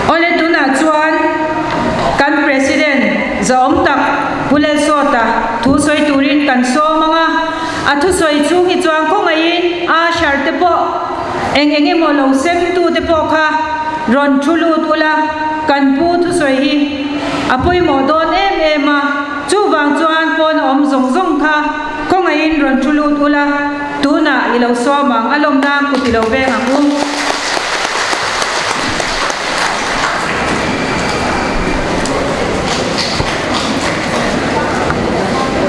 Awle tunah chuan kan President zahawm tak Pu Lalsawta thu sawi turin kan sawm ang a, a thusawi chhung hi chuan khawngaihin usher te pawh eng eng emaw lo sem tu te pawh kha rawn thu lut ula, kan pu thusawi hi a pawimawh dawn em em a, chuvang chuan pawn a awm zawng zawng kha khawngaihin rawn thu lut ula, tunah i lo sawm ang, a lawmna kut i lo veng ang u.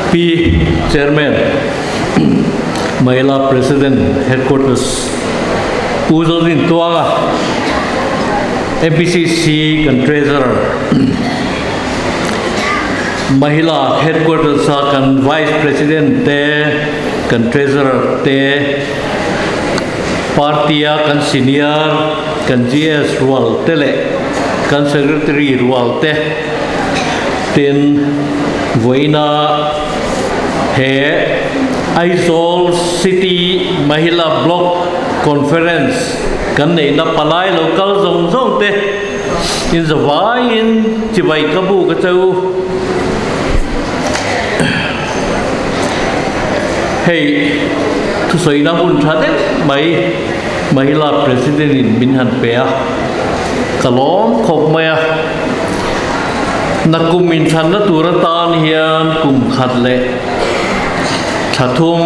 Pi Chairman, Mahila President Headquarters Pu Zodin Tuanga, MPCC kan Treasurer, Mahila Headquarters a kan Vice President te, kan Treasurer te, Party a kan Senior, kan GS rual te leh kan Secretary rual te tin vawiina he Aizawl City Mahila Block Conference kan neihna palai lo kal zawng zawng te in zavaiin chibai ka bu ka cheu. Hei thusawina hun tha deuh mai Mahila President in min han pe a, ka lawm khawp mai a. Nakum inthlanna tur atan hian kum khat leh thla thum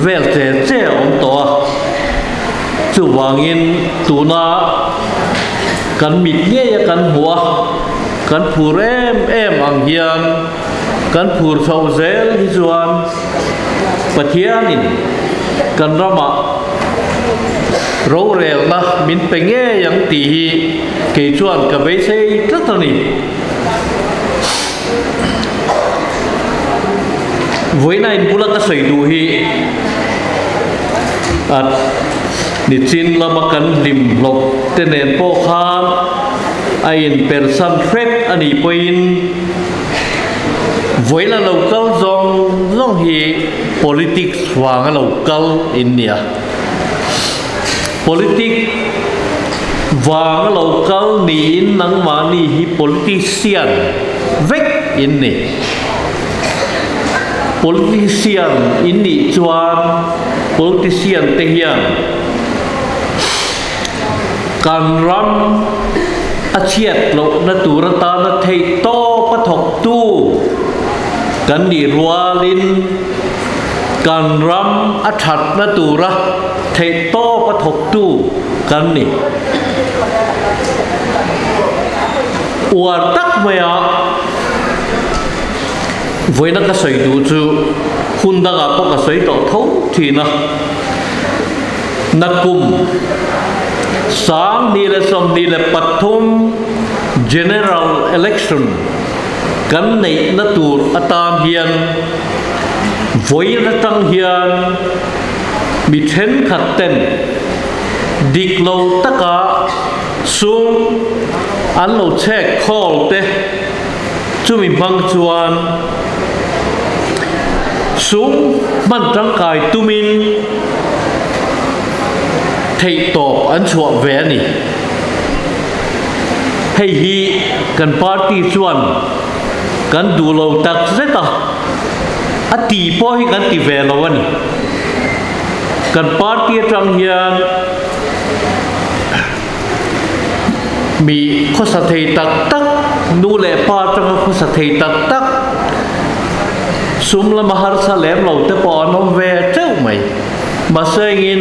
vel che che a awm tawh a, chuvangin tuna kan mit ngei a kan hmuh a, kan phur em em ang hian Kan phur chhoh zel hi chuan Pathianin kan ramah rorelna min pe ngei ang tih hi kei chuan ka beisei tlat a ni. Vawiina inbula ka sawi duh hi a nichin lama kan hlim hlawp te nen pawh khan a inpersan hret a nih pawhin, Vawiin a lo kal zawng zawng hi politics vang a lo kal in nia. Politic vang a lo kal niin nangmahni hi politician vek in ni. Politician in nih chuan politician te hian Kan ram a chhiat lohna tur atana theih tawp a thawktu kan nih rualin kan ram a thatna tura theih tawp a thawktu kan ni. Uar tak maia vawiina ka sawi duh chu hun dangah pawh ka sawi tawh tho thin a. Nakum 2023 General Election kan neihna tur atan hian vawiin atang hian mi thenkhat ten dik lo taka sum an lo chhek khawl te chumi hmang chuan sum hman tangkai tumin theihtawp an chhuah ve a ni. Hei hi kan party chuan kan duh lo tak zet a, a ti pawh hi kan ti ve lo a ni. Kan party atang hian mi khawsa thei tak tak. Nu leh pa atanga khawsa thei tak tak, sum lama harsa lem lo te pawh an awm ve teuh mai. Mahse engin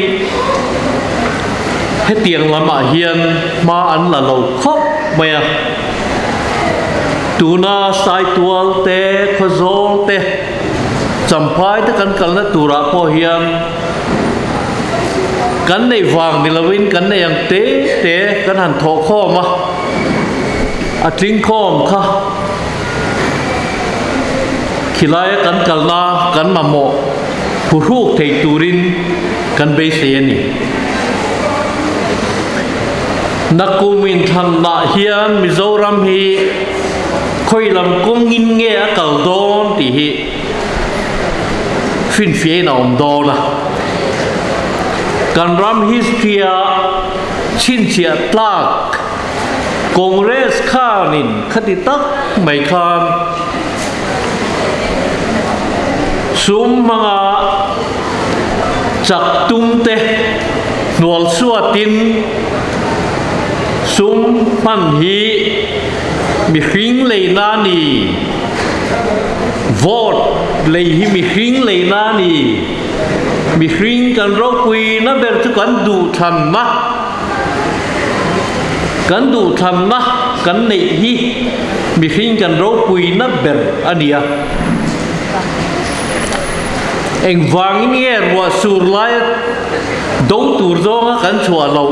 hetiang lamah hian hma an la lo khawp mai a. Tuna Saitual te, Khawzawl te, Champhai te kan kalna turah pawh hian kan neih vang ni lovin kan nei ang te te kan han thawh khawm a, a tling khawm kha khilaia kan kalna kan mamawh phuhruk thei turin kan beisei a ni. Nakum inthlanna hian Mizoram hi khawi lam kawngin nge a kal dawn tih hi finfiahin a awm dawn a. Kan ram history-a chhinchhiah tlak Congress khanin khati tak mai khan sum hmanga chak tum te hnual suatin sum hman hi mihring leina a ni, vote lei hi mihring leina a ni, mihring kan ropuina ber chu kan duhthlanna, kan duhthlanna kan neih hi mihring kan ropuina ber a ni a. Engvangin nge ruah sur laia do tur zawnga kan chhuah loh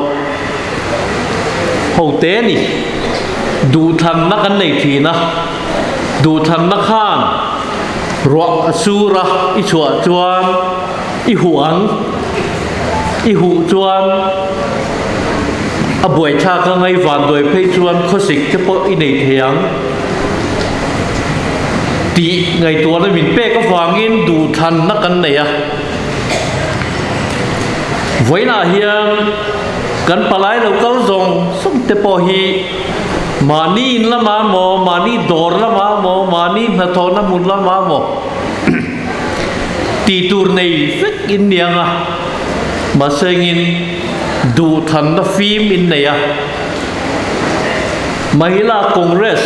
ho te ni? Duhthlanna kan nei thin a, duhthlanna khan ruah a sur a i chhuah chuan i huh ang, i huh chuan a buaithlak a ngai vanduai phei chuan khawsik te pawh i nei thei ang tih ngaihtuahna min pek avangin duhthlanna kan nei a. Vawiinah hian kan palai lo kal zawng zawng te pawh hi mahni in lamah maw, mahni dawr lamah maw, mahni hnathawhna hmun lamah maw tih tur nei vek in ni ang a, mahse engin duhthlanna fim in nei a. Mahila Congress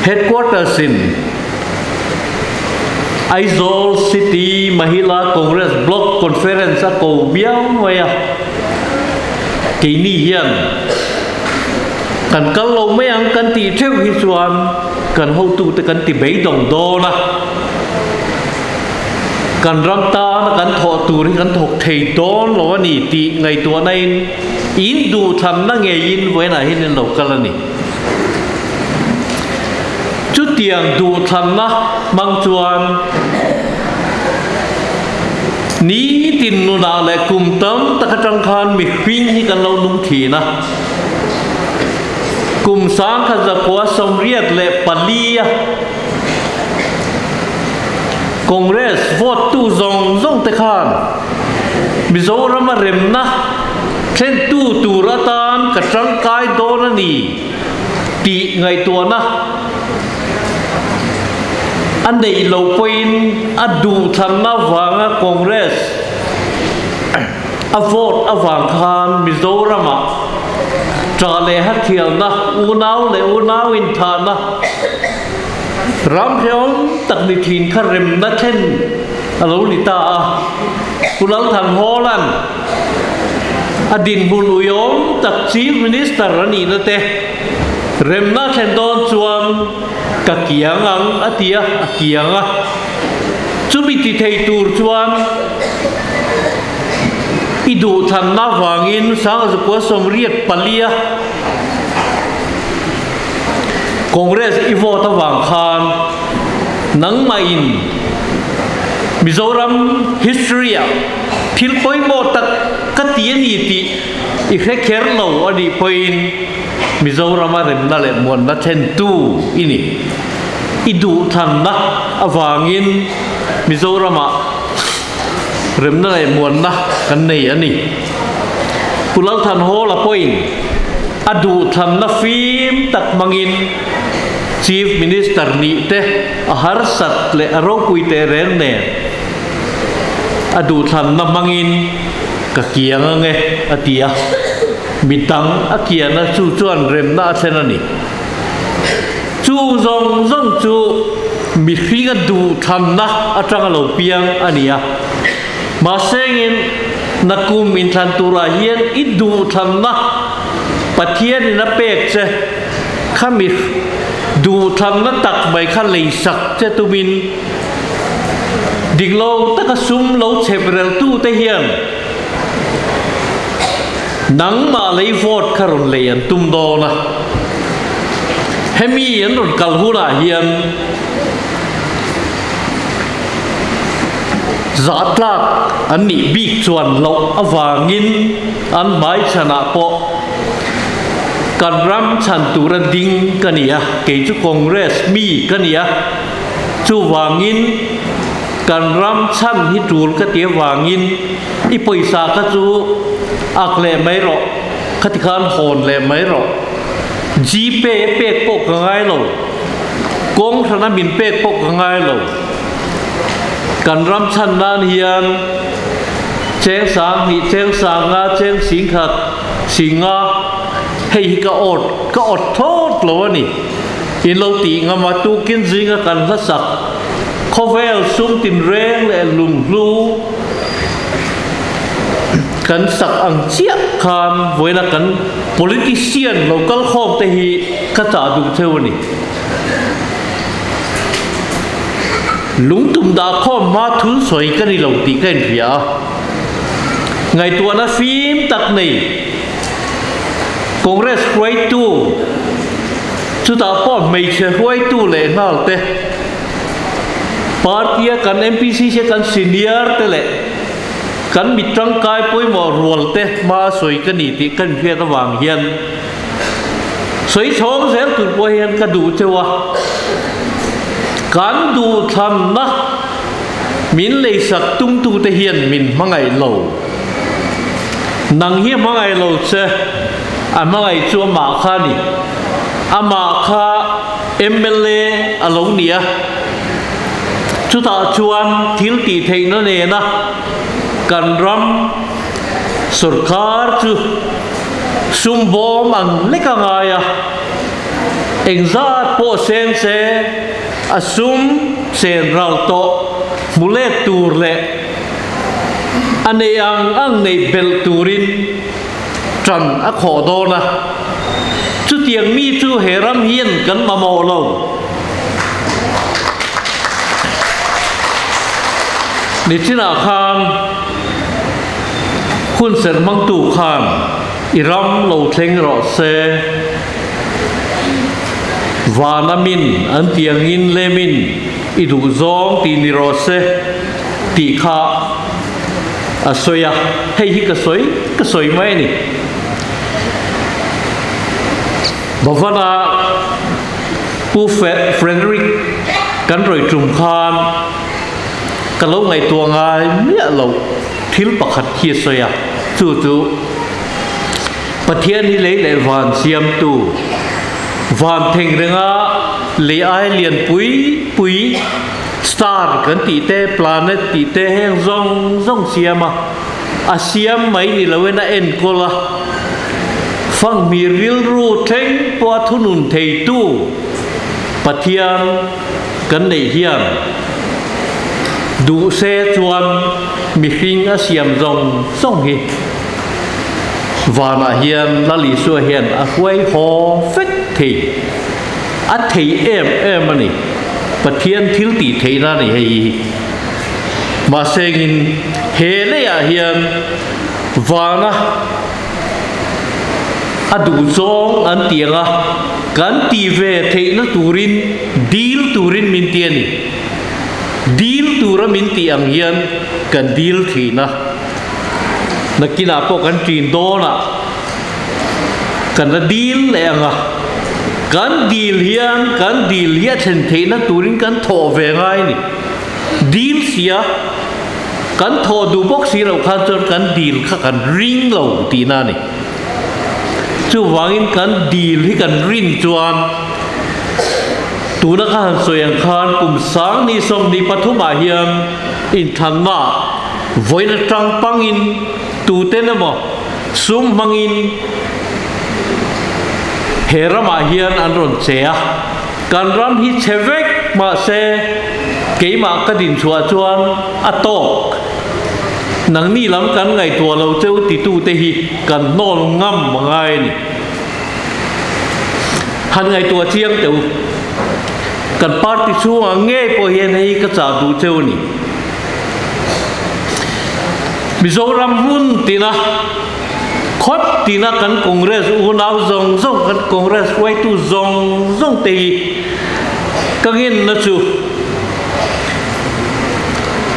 Headquarters in Aizawl City Mahila Congress Block Conference a ko viau mai a, keini hian kan kal lo mai ang kan tih theuh hi chuan kan hotute kan ti beidawng dawn a, kan ram tana kan thawh tur hi kan thawk thei dawn lo a ni tih ngaihtuahna in in duhthlanna ngeiin vawiinah hian in lo kal a ni. Chutiang duhthlanna hmang chuan nitin nunah leh kum tam tak atang khan mihring hi kan lo nung thin a. Kum 1984 a Congress vote tu zawng zawng te khan Mizoram a remna thlentu tur atan ka tangkai dawn a ni tih ngaihtuahna a neih loh pawhin a duhthlanna vanga Congress a vote avang khan Mizoramah ṭah leh hathialna, unau leh unau inthahna, ram hrehawm tak ni ṭhin kha remna thlen a lo ni ta a. Pu Lalthanhawla'n a dinhmun uiawm tak Chief Minister a nihna te remna a thlen dawn chuan ka kiang ang a ti a, a kiang a. Chumi ti thei tur chuan i duhthlanna avangin 1984 Congress i vote avang khan nangmahin Mizoram history-ah thil pawimawh tak ka ti a ni tih i hre kher lo a nih pawhin Mizorama remna leh muanna thlentu i ni. I duhthlanna avangin Mizoramah remna leh muanna kan nei a ni. Pu Lalthanhawla pawhin a duhthlanna fim tak hmangin Chief Minister nih te a harsat leh a ropui teh reng nen a duhthlanna hmangin ka kiang ang e a ti a, mi dang a kiana chu chuan remna a thlen a ni. Chung zawng zawng chu mihringa duhthlanna atanga lo piang a ni a. Mahsengin nakum inthlan turah hian i duhthlanna Pathianin a pek che kha mi duhthlanna tak mai kha leisak che tumin dik lo taka sum lo chhep reltute hian nangmah lei vote kha rawn lei an tum dawn a. Hemi an rawn kal hunah hian zahtlak an nih bik chuan loh avangin an hmaichhanah pawh kan ram chhan tura ding ka ni a, kei chu Congress mi ka ni a, chuvangin kan ram chhan hi tul ka ti avangin i pawisa kha chu ak leh mai rawh, khati khan hawn leh mai rawh. Gpay a pek pawh ka ngai lo, kawng hrana min pek pawh ka ngai lo. Kan ram chhan nan hian cheng sang hnih, cheng sang nga, cheng sing khat, sing nga, hei hi ka awt, ka awt thawt lo a ni. In lo tih ngam a, tukin zinga kan hlasak khawvel sum tinreng leh lunghlu kan sak ang chiah khan vawiina kan politician lo kal khawm te hi ka chah duh theuh a ni. Lungtum dah khawm hma thul sawi ka ni lo tih ka inhria a. Ngaihtuahna fim tak nei Congress hruaitu, chutah pawh hmeichhe hruaitu leh nghal te, party a kan MPCC a kan senior te leh kan mi tangkai pawimawh rual te hma a sawi ka ni tih ka inhriat avang hian sawi chhawng zel tur pawh hian ka duh cheu a. Kan duhthlanna min leisak tumtute hian min hmangaih lo. Nang hi a hmangaih lo che, a hmangaih chu amah kha a ni. Amah kha mla a lo ni a, chutah chuan thil tih theihna nena kan ram sorkar chu sum bawm ang lek a ngai a, engzat pawh seng se a sum chen ral tawh hmu let tur leh a neih ang ang neih belh turin ṭan a khawh dawn a, chutiang mi chu he ram hian kan mamawh lo. Nichinah khan hun serh hmangtu khan i ram lo thleng rawh se, vana min an tiangin lemin i duhzawng tih ni rawh se tih kha a sawi a, hei hi ka sawi ka sawi mai a ni. Bhavana Pu Frederick kan rawi tum khan ka lo ngaihtuah ngai miah lo thil pakhat hi a sawi a, chu chu Pathian hi lei leh van siamtu, van theng renga lei ai lian pui pui, Star kan tih te, planet tih te heng zawng zawng siam a, a siam mai ni loin a enkawl a, fanghmir rilru thleng pawh a thunun theitu Pathian kan neih hian duh se chuan mihring a siam zawng zawng hi vanah hian Lal Isua hian a hruai haw vek thei. A thei em em a ni. Pathian thil tih theihna a ni hei hi. Mahse engin he leiah hian vana a duh zawng an ti ang a, kan tih ve theihna turin dil turin min ti a ni. Dil tura min tih ang hian kan dil thin a. Nakinah pawh kan ṭin dawnah. Kan la dil leh ang a, kan dil hian kan dil hi a thlen theihna turin kan thawh ve ngai a ni. Dil sia, kan thawh duh bawk si loh khan chuan kan dil kha kan ring lo tihna a ni. Chuvangin kan dil hi kan rin chuan tuna ka han sawi ang khan kum sang 23 ah hian inthlanna vawiin atang pangin tuten emaw Sum hmangin he ramah hian an rawn che a, Kan ram hi chhe vek mahse keimah ka din chhuah chuan a tawk. Nangni lam kan ngaihtuah lo cheu titute hi kan hnawl ngam a ngai a ni. Han ngaihtuah chiang teh u. Kan party chhungah ngei pawh hian hei hi ka chah duh cheu a ni. Mizoram hmun tina khawp tina kan Congress unau zawng zawng, kan Congress hruaitu zawng zawng te hi ka ngenna chu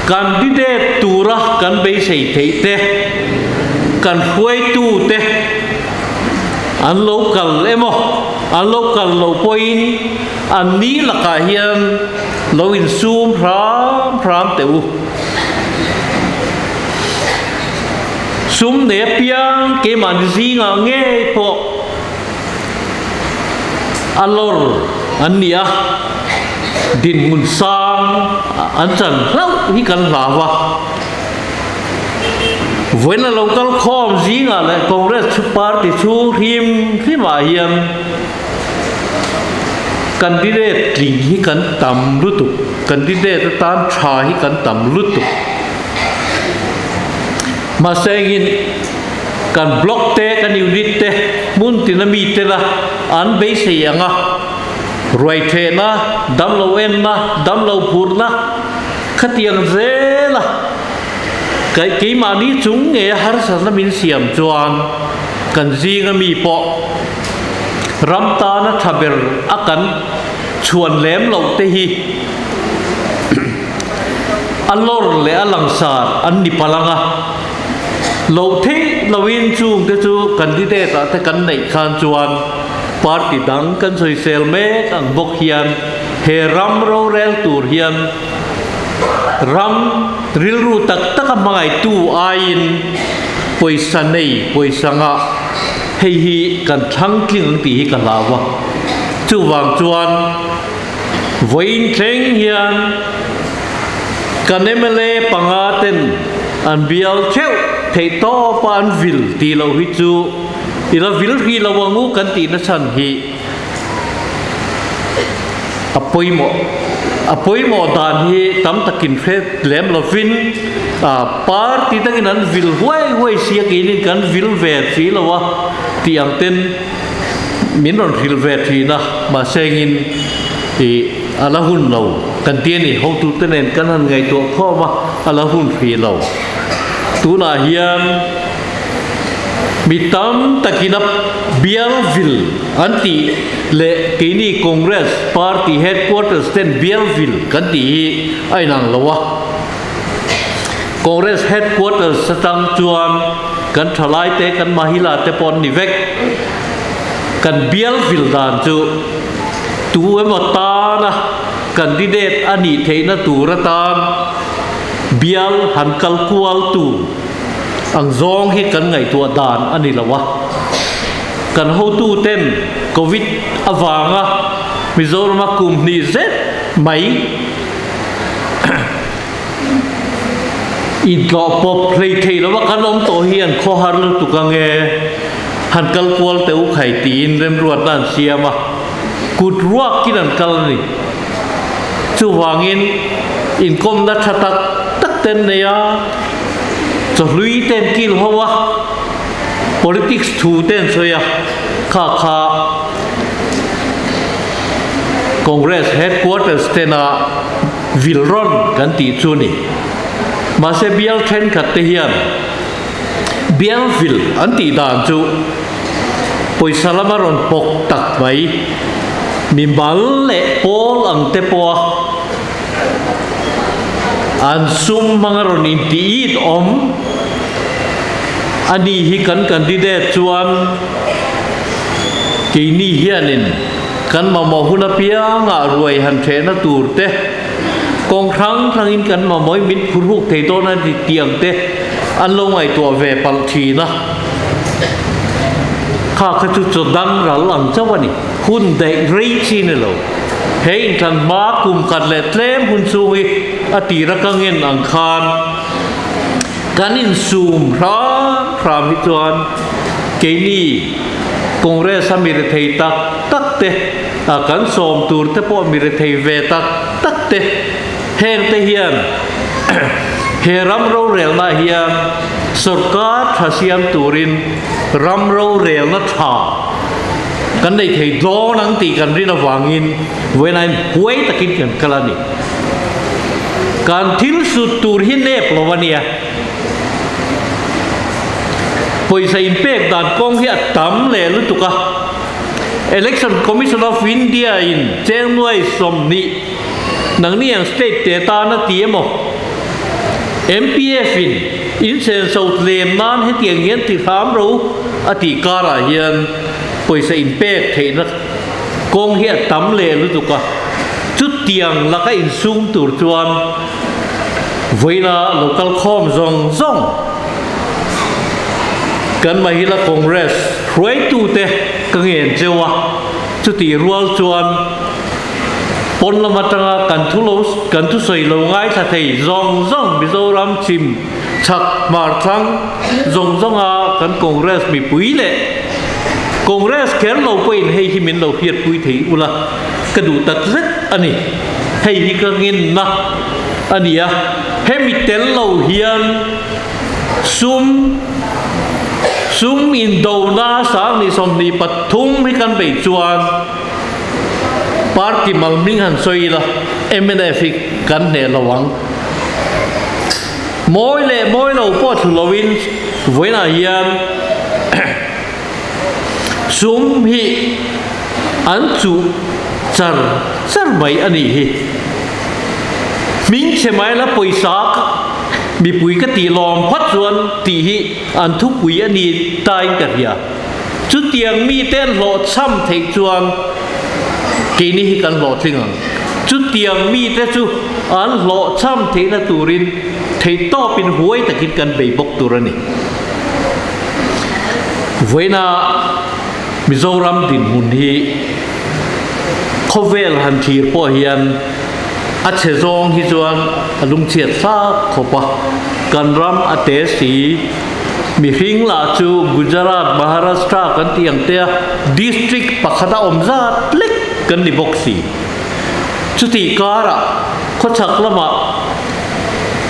candidate tura kan beisei theih te, kan hruaitu te an lo kal emaw, an lo kal loh pawhin an ni lakah hian lo insum hram hram teh u. Sum nei apiang keimahni zingah ngei pawh a lawr an ni a, dinhmun sang an chan hlauh hi kan hlau a. Vawiin a lo kal khawm zingah leh Congress party chhung hrim hrimah hian candidate tling hi kan tam lutuk, candidate atan tha hi kan tam lutuk. Mahse engin kan block te, kan unit te, hmun tina mi tela an beisei ang a, ruai thehna, damlo enna, damlo phurna khatiang zela keimahni chung nge harsatna min siam chuan kan zinga mi pawh ram tana tha ber a kan chhuan lem loh te hi A lawr leh a langsar an ni palh ang a, loh theih loin chungte chu candidate ah te kan neih khan chuan party dang kan sawisel mek ang bawk hian he ram rorel tur hian ram rilru tak taka hmangaihtu aiin pawisa nei pawisa ngah hei hi kan thlang tling ang tih hi ka hlau a, chuvang chuan Vawiin thleng hian kan mla panga ten an bial theuh theih tawp a an vil tih loh hi chu i la vil hrih lo ang u kan tih na chhan hi a pawimawh a pawimawh dan hi tam takin hre lem lovin party dangin an vil huai huai sia keinin kan vil ve si lo a tih ang ten Min rawn hrilh ve thin a, mahse engin ih a la hun lo kan ti a ni. Hotute nen kan han ngaihtuah khawm a, a la hun hrih lo. Tunah hian mi tam takin a bial vil an tih leh keini Congress Party Headquarters ten bial vil kan tih hi a inang lo a. Congress Headquarters atang chuan kan thalaite, kan mahila te pawh an ni vek. Kan bial vil dan chu tu emaw tana candidate a nih theihna tur atan bial han kal kual tu ang zawng hi kan ngaihtuah dan a ni lo a. Kan hotu ten Covid avanga Mizorama kum hnih zet mai Intlawh pawp hlei thei lova kan awm tawh hi an khaw har lutuk ang e, han kal kual teh u khai tiin remruatna an siam a, kut ruakin an kal a ni. Chuvangin inkawmna tha tak tak te an nei a, chawhlui te an kil ho a, politics thu te an sawi a, kha kha Congress headquarters tena vil rawn kan tih chu ni. Mahse bial thenkhat te hian bial vil an tih dan chu pawisa lama rawn pawk tak mai, mimal leh pawl ang te pawha an sum hmanga rawn intih it awm a ni hi kan candidate chuan keini hianin Kan mamawh hun apiangah ruai han ṭhehna tur te, kawng hrang hrangin kan mamawhin min phur ruk thei dawn a ni tih ang te an lo ngaihtuah ve palh ṭhin a. Kha kha chu chaw dang ral ang chauh a ni. Hun daih rei chi ni lo. He inthlan hma kum khat leh tlem hun chhung hi a tir a ka ngen ang khan kan insum hram hram hi chuan keini Congress a mi rethei tak tak te A kan sawm tur te pawh mi rethei ve tak tak te heng te hian he ram rorelna hian sorkar tha siam turin ram rorelna tha kan nei thei dawn ang tih kan rin avangin vawiin huai takin kan kal a ni. Kan thil sut tur hi nep lo a nia. Pawisa inpek dan kawng hi a tam leh lutuk a. Election Commission of India in cheng nuai 20 nangni ang state te tan a ti emaw? MPF in insenso tlem nan hetiang hian ti hram ro a tih karah hian pawisa inpek theihna kawng hi a tam leh lutuk a. Chutiang laka insum tur chuan vawiina local khawm zawng zawng kan Mahila Congress hruaitute ka ngen cheu a, chutih rual chuan pawn lam atanga kan thu lo kan thusawi lo ngaithla thei zawng zawng Mizoram chhim chhak hmar thlang zawng zawnga kan Congress mipui leh Congress kher lo pawhin hei hi min lo hriatpui thei ula ka duh tak zet a ni. Hei hi ka ngenna a ni a, hemi tel lo hian sum sum indona 2023 hi kan bei chuan party mal hming han sawi ila mnf hi kan hneh lo ang. Mawi leh mawi lo pawh thlu loin vawiinah hian sum hi an chuh char char mai a nih hi. Hming chhe mai la pawisa mipui ka tih lawm phawt chuan tih hi an thupui a ni tain ka hria. Chutiang mite an hlawhchham theih chuan keini hi kan hlawhtling ang. Chutiang mite chu an hlawhchham theihna turin theihtawpin huai takin kan bei bawk tur a ni. Vawiina Mizoram dinhmun hi khawvel han thlir pawh hian a chhe zawng hi chuan a lungchhiat hlak khawp a. Kan ram a te si. Mihring lah chu Gujarat, Maharashtra kan tih ang te a district pakhat a awm zat lek kan ni bawk si. Chutih karah khawchhak lamah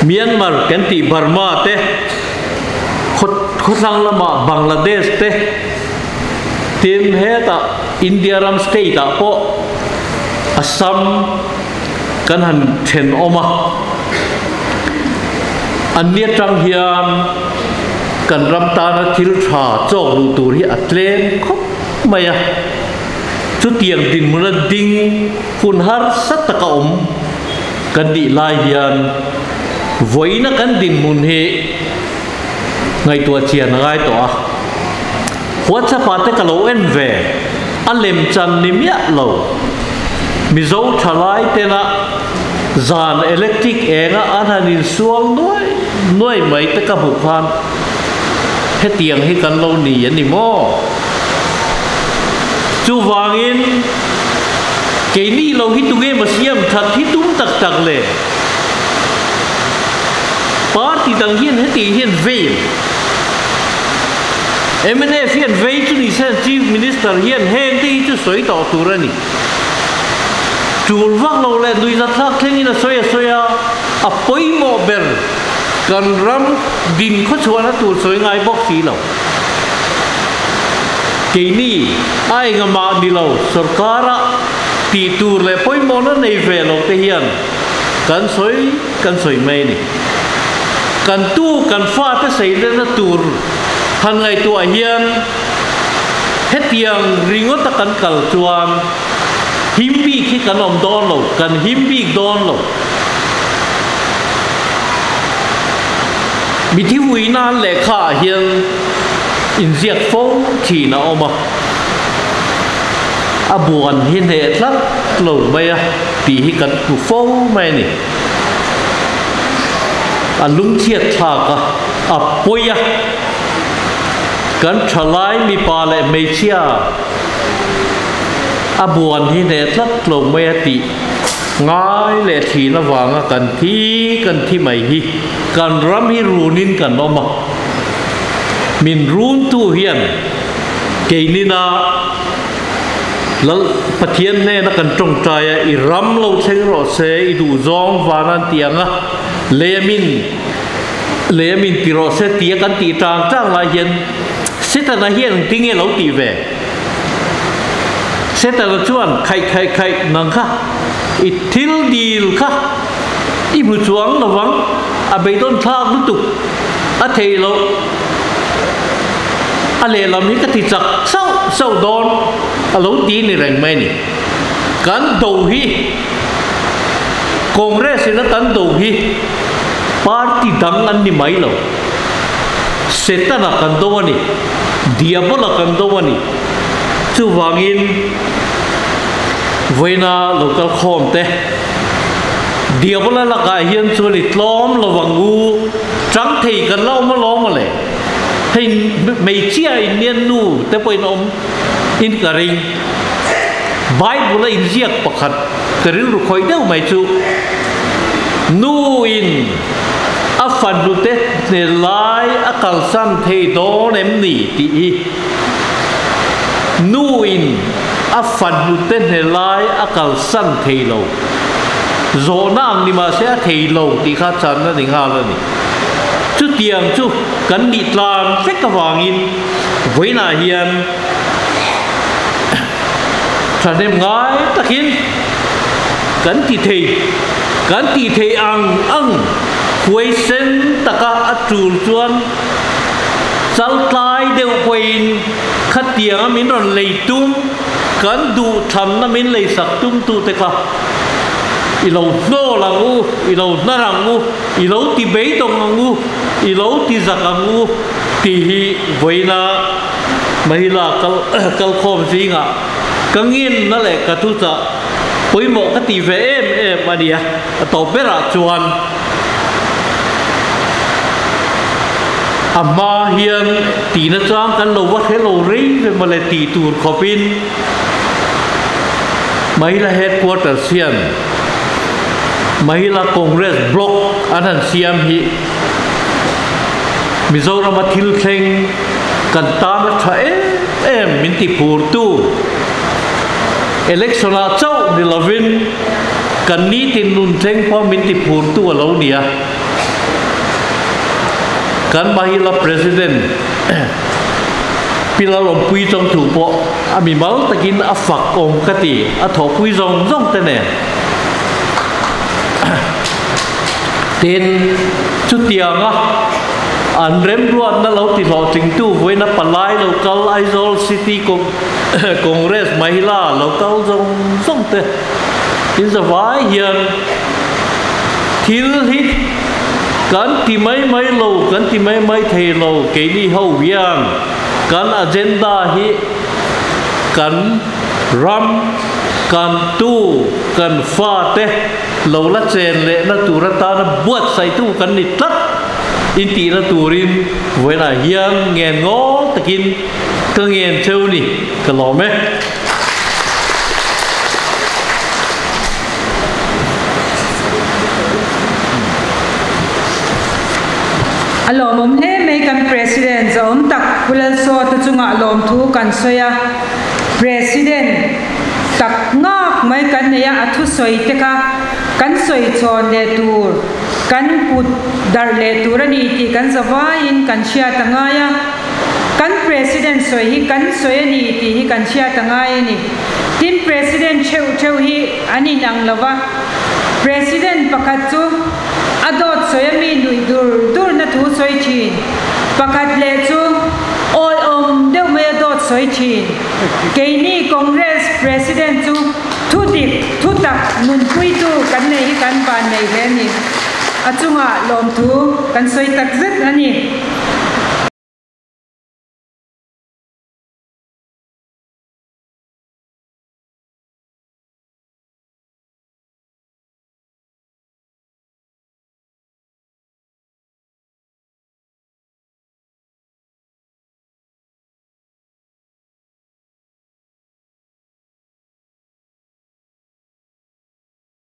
Myanmar kan tih Burma te, khawthlang lamah Bangladesh te, tin hetah India ram state ah pawh Assam kan han thenawm a. Anni atang hian kan ram tana thil tha chawk luh tur hi a tlem khawp mai a. Chutiang dinhmuna ding hun harsa taka awm kan nih lai hian vawiina kan dinhmun hi ngaihtuah chian a ngai tawh a. WhatsApp ah te ka lo en ve, a lem chan ni miah lo. Mizo thalai tena zan electric enga an han insual nuai nuai mai te ka hmuh khan hetiang hi kan lo ni a ni maw? Chuvangin keini lo hi tunge maw siam that hi tum tak tak le? Party dang hian heti hian veil. Mnf hian vei chu ni se Chief Minister hian heng te hi chu sawi tawh tur a ni. Tul vak lo leh nuihzat thlak thlengin a sawi a sawi a, a pawimawh ber kan ram din khawchhuahna tur sawi ngai bawk si lo. Keini a engamah ni lo sorkara tih tur leh pawimawhna nei ve lo te hian kan sawi kan sawi mai a ni. Kan tu kan fate seilena tur han ngaihtuah hian hetiang ringawta kan kal chuan him bik hi kan awm dawn lo, kan him bik dawn lo. Mithi vui nan lehkha ah hian inziak fo thin a awm a, a buan hi hneh tlat lo mai a tih hi kan hmu fo mai a ni. A lungchhiat thlak a, a pawi a. Kan thalai mipa leh hmeichhia a buan hi hneh tlat lo mai a tih ngai leh thin avanga kan thi kan thi mai hi kan ram hi runin kan awm a. Min runtu hian keinina. Lal Pathian hnena kan tawngtai a, i ram lo thleng rawh se, i duh zawng van an ti ang a, lemin lemin ti rawh se tia kan tih tang tang lai hian Setana hian engtin nge lo tih ve? Setana chuan khaih khaih khaih nang kha i thil dil kha i hmu chuang lovang, a beidawn thlak lutuk a theih loh. A lehlam hi ka ti chak sauh sauh dawn a lo ti ni reng mai a ni. Kan do hi Congress in a kan do hi party dang an ni mai lo. Setana kan do a ni, Diabola kan do a ni. Chuvangin vawiina local khawm te Diabola lakah hian chuan i tlawm lo ang u, chang thei kan la awm alawm a le. Hei hmeichhia in nian nu te pawhin awm in ka ring. Bible a inziak pakhat ka rilru khawih deuh mai chu nu in a fanu te hne lai a kalsan thei dawn em ni tih hi. Nu in a fanu te hne lai a kalsan thei lo. Zawhna ang ni mahse a thei lo tih kha chan a ni nghal a ni. Chutiang chu kan nih tlan vek avangin vawiinah hian thahnem ngai takin kan ti thei, kan tih theih ang ang huaisen taka a tul chuan chaltlai deuh pawhin khatianga min rawn lei tum, kan duhthamna min leisak tumtute kha i lo hnawl ang u, i lo hnar ang u, i lo ti beidawng ang u, i lo ti zak ang u tih hi vawiina Mahila kal kalkhawm zingah ka nginna leh ka thuchah pawimawh ka tih ve em em a nia. A tawp berah chuan a hma hian tihna chang kan lo va hre lo rei ve mawle tih tur khawpin Mahila Headquarters hian Mahila Congress Block an han siam hi Mizorama thil thleng kan tan a tha em em min ti phurtu election ah chauh ni lovin kan nitin nun thleng pawh min ti phurtu a lo ni a. Kan Mahila President Pi Lalawmpui Chawngthu pawh a mimal takin a fak awm ka ti, a thawhpui zawng zawng te nen. Tin, chutianga an remruatna lo ti hlawhtlingtu vawiina palai local Aizawl City Congress Mahila local zawng zawng te inzavai hian thil hi kan ti mai mai lo, kan ti mai mai thei lo keini ho hian kan agenda hi kan ram, kan tu, kan fate lo la chen lehna tur atana buatsaihtu kan ni tlat intihna turin vawiinah hian ngen ngawl takin ka ngen cheu ni ka lawm e. A lawmawm hle mai kan President zawm tak Pu Lalsawta chungah lawmthu kan sawi a. President tak ngak mai kan nei a, a thusawi te kha kan sawi chhawn leh tur, kan put darh leh tur a ni tih kan zavaiin kan hriat a ngai a. Kan President sawi hi kan sawi a ni tih hi kan hriat a ngai a ni. Tin, President theuh theuh hi an inang lo va, President pakhat chu a dawt sawi a mi nuih dur durna thu sawi thin, pakhat leh chu awihawm deuh mai a dawt sawi thin. Keini Congress President chu thu dik, thu tak nunpuitu kan nei hi kan van nei hle a ni. A chungah lawmthu kan sawi tak zet a ni.